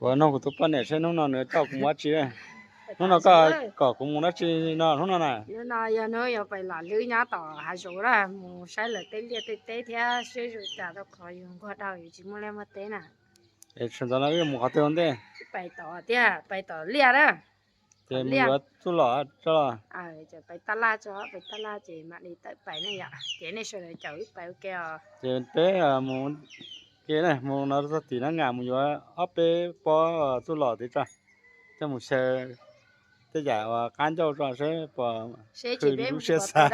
Kuv nug kuv tus poj niam seb hnub no nws coj kuv mus dab tsi. Hnub no koj kom kuv mus dab tsi no hnub no na? Hnub no yog hnub yuav pais los hlwb nyob tom hav zoov na, mus saib lawv tej liaj tej teb thiab seb zoo cas rau qhov yus nquag dhau yus tsis muaj liaj muaj teb na. Es sawv ntxov no wb mus qhov twg ua ntej? Pais tom tiag, pais tom liaj na. Ces mus yuav txuj lom tso los? Pais taj laj tso, pais taj laj ces mam li tawm pais ne yom, ces nej sawv daws caum wb pais ua ke os. Ces peb mus ke na, mus no txog tim Nab Ngas mus yuav ob peb pob txuj lom tid tso, coj mus xyaw tej yam uas qab ncauj tso seb puas khwv lub siab xav.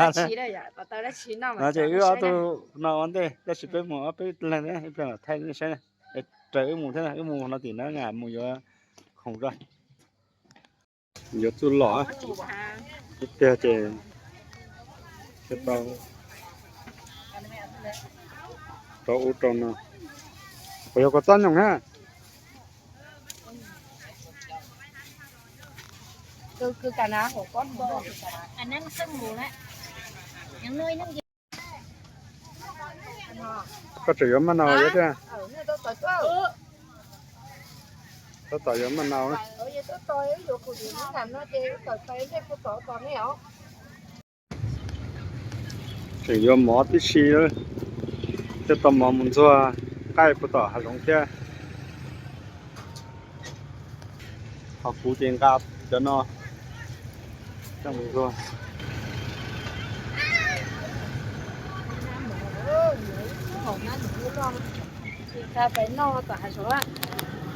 No ces wb ob tug no ua ntej, tab sis peb mus ob peb leeg thiab, ib pliag mam thaij nej saib. Es raws wb mus thiab, wb mus no tim Nab Ngas mus yuav khoom tso. Yuav txuj lom, ib pliag ces tau rau ub rau no. Puas yog kua txob nyoos na? Koj tseem yuav maj nau thiab? Tab tom yuav maj nau. Tseem yuav mov tib si, thiaj tau mov mus ntxuag nqaij puag tom hav zoov thiab. Ho kuv ces nqa cov no coj mus ntxuag. Tsis nqa pais noj tom hav zoov,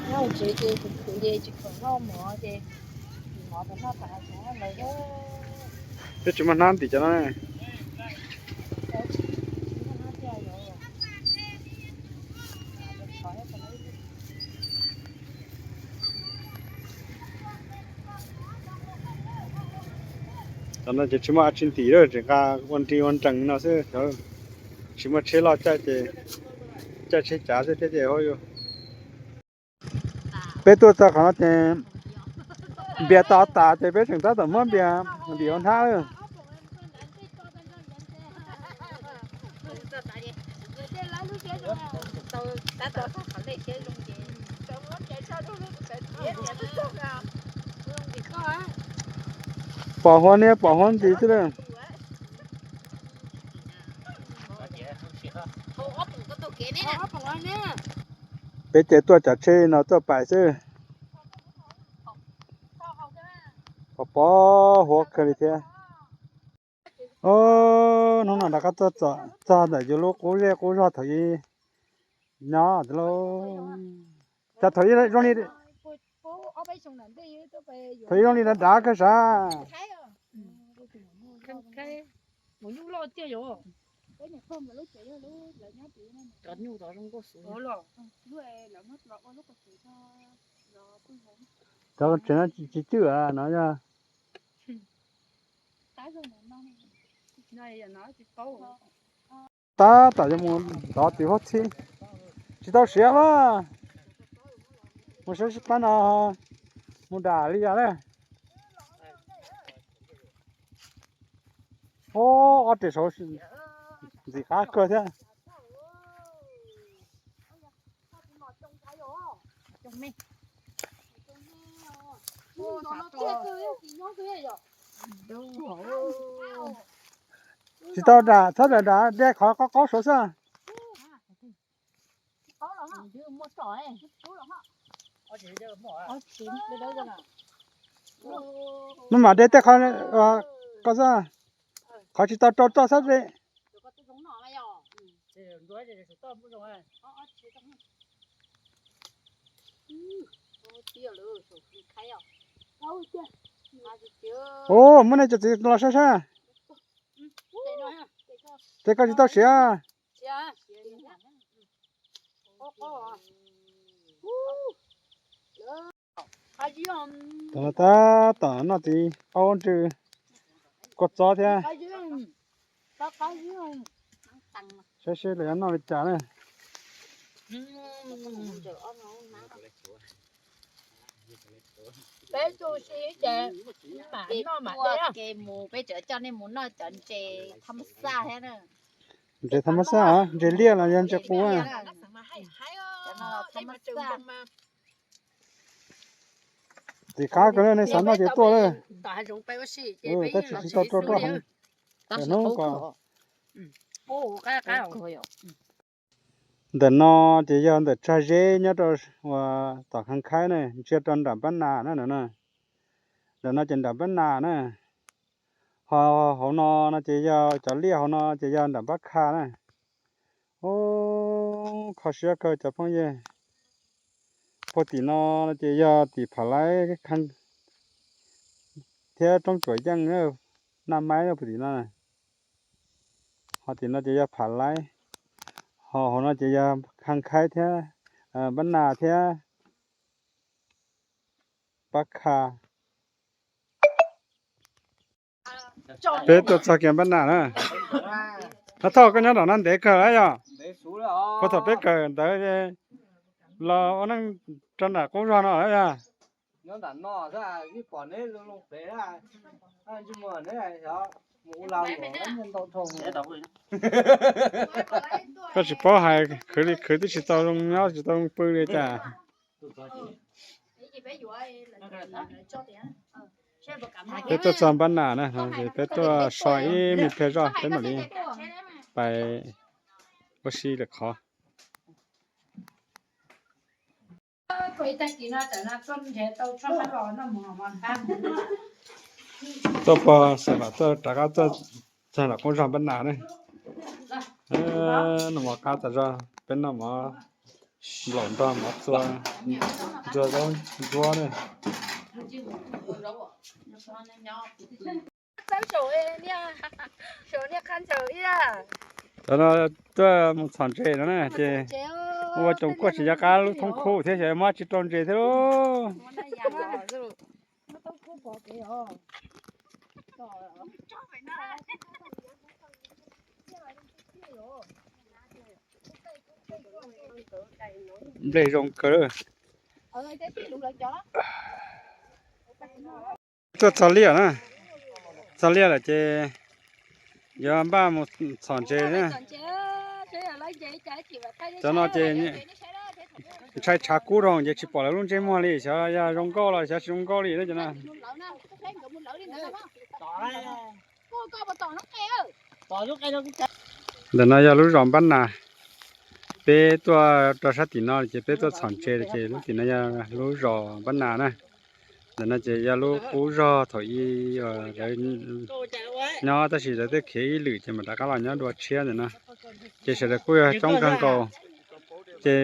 nyob hauv tsev ces kuv ces tsis khoom noj mov ces mov tau noj tom hav zoov lawm. Twb tsis muaj hnab ntim cov no. Cov no ces tsis muaj dab tsi ntim lawm, tseem nqa ua nri ua nrees no xwb. Tsis muaj tsheb loj caij ces caij tsheb cav xwb thiab ces hauj yus. Peb tuaj txog qhov no ces npias to tas ces peb tseem tab tom muab npias ntim hauv hnab lawm. Pom huab niab pom huab ntxiv xwb lawm. Peb ces tuaj cov tsheb no tuaj pais xwb. Pom pom huab kawg li thiab. Hnub no rov qab tuaj txog ntawm yus lub qub zej qub zog thaum ub nyob lauj. Cas thaum ub zoo li, thaum ub zoo li dav dav kawg sav. Cov tsev no tsis cwj no yog. Tab tom yuav mus ntov tim huab txhib, tsis tau siav mas. Mus saib sib pab no, mus dam li yog na. Ob res saud ntxim qab kawg thiab. Tsis tau dam, txhob dam dam, de qhov qaub qaub saud xwb. Maj mam de tej qhov ko xwb, qhov tsis tau rau roj xwb. Ua, muab nej cov txiv los saib saib. Ces koj tsis tau siav. Tab tom noj txiv qaub ntsws kua txob thiab. Saib seb lawv yuav noj li cas na. Ntses tham mas xaj, ntses liaj los yog ntses qus. Tim qab ko nej xav noj ces tuaj lawm. Tab sis tsis tau rau roj heev. Hnub ko ntawm no ces yog ntawm tsag zeb nyob rau uas tom Khaj Khaib na, ntsia rau nram Npab Nas na no. Ntawm no ces nram Npab Nas na. Ho hauv no no ces yog cov liaj, hauv no ces yog nram Npab Kha na. Ub, kho siab kawg cov phooj ywg. Puag tim no ces yog tim Phav Laib thiab Roob Tsuam Yeej, Naj Maib puag tim no. Ho tim no ces yog Phav Laib, ho hauv no ces yog Khaj Khaib thiab Npab Nas thiab Npab Kha. Peb tuaj txog kiag Npab Nas na. Thov thoj koj nyob nram no ntev kawg lawm yog? Puag thaum peb kawm ntawd los ua neej rau nram qub zog no lawm yog? Koj tsis paub hais, khwv li khwv twb tsis tau zoo nyob tsis tau zoo pw li cas. Peb tuaj txog Npab Nas na, peb tuaj so ib me pliag zoj peb mam li pais ua si lwm qhov. Tuaj puag Xaim Vam tuaj rov qab tuaj txog nram qub zog Npab Nas ne. Noj mov qab tas zog, peb noj mov nplaum nrog mov txua, ntxuag zaub ntsuab ne. Cov no tuaj mus txhom ntses no na ces ua coom kuaj tsis nco qab lub thoob khub thiab xyov muab tsis rau ntses thiab lauj. Nplej zoo kawg. Tuaj txog liaj na, txog liaj lawm ces yuav npaj mus txhom ntses na. Cov no ces ntshai tshav kub rau ces tsis pom lawv lub ntsej muag li, xyov yog zoo nkauj los xyov tsis zoo nkauj li na cov no. Ntawm no yog lub zos Npab Nas, peb tuaj rau sab tim no ces peb tuaj txhom ntses ces lub tim no yog lub zos Npab Nas na. Ntawm no ces yog lub qub zog thaum ub lawv nyob tab sis lawv twb khiav ib lwm ces mam rov qab los nyob dua tshiab ntawm no. Ces sawv daws kuj yog coob kawg nkaus. Ces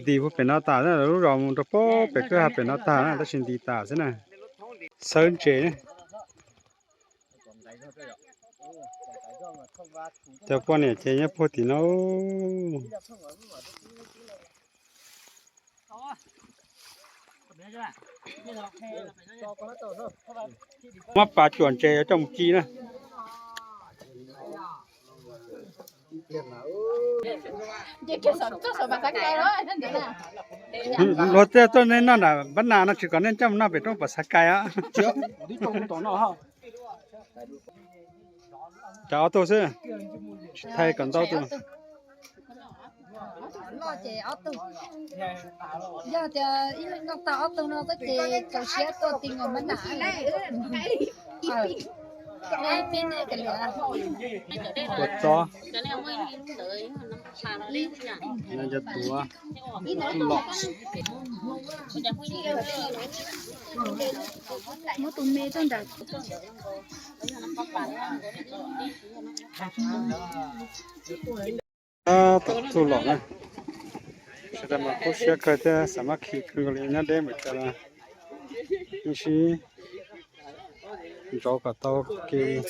nti puag pem no tas, lawv lub zos mus rau puag pem kwj ha pem no tag na tab sis nti tas xwb na. Xawb ntses. Cov poj niam ces nyob puag tim no. Muab pas cuam ntses yuav coj mus ci na. Luag tej tuaj nej noj nram Npab Nas no tsis kom nej coj mus noj pem roob Pas Xav Kais. Cov ob tug xwb, tsis thaij kom ntau tus. Yog tias ib leeg noj tag ob tug no ces txaus siab tuaj ti nkaus Npab Nas. Ua tsob, cov tuav, muab tus me tuaj ntawm. Tab tom txuj lom na, sawv daws mas kub siab kawg thiab xav mab khi kawg li nyob deb npaum cas los yeej sib ntsauv kom tau kev.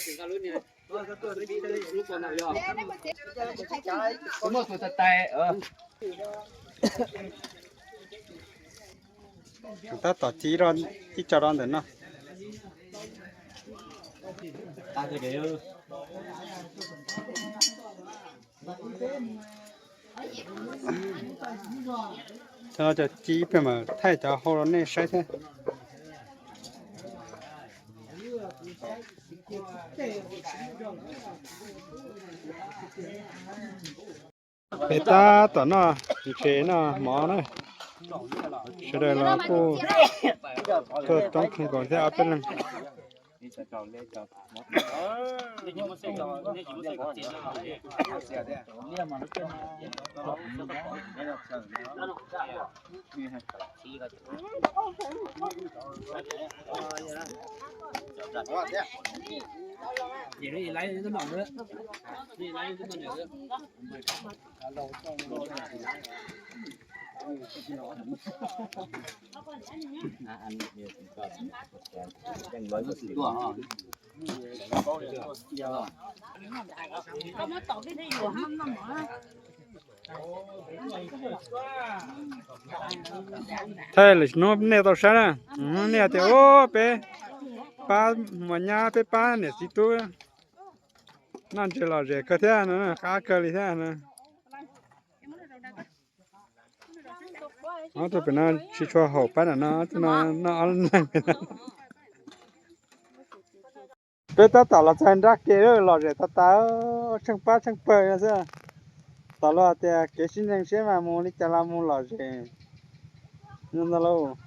Tab tom ci ib co rau ntawm no. Cov no cov ci ib pliag mas thaij cov hau rau nej saib thiab. Peb tab tom noj ntses noj mov na. Sawv daws los kuj tuaj roob Khoo Kaus thiab ob peb leeg. Thaij lwm hnub nej tau saib na, nej tias ub peb pab muas nyab peb pab niam txiv tub noj ntses lom zem kawg thiab no, qab kawg li thiab no. Ob tug pem no tsis tshua haum pab nram no, ob tug no noj ob leeg. Peb tab tom los txog nrab ke lom zem tas tas, tsheej pab tsheej pawg no xwb. Tom los tias kev sib ntsib mas mus li cas los mus lom zem no ntag lauj.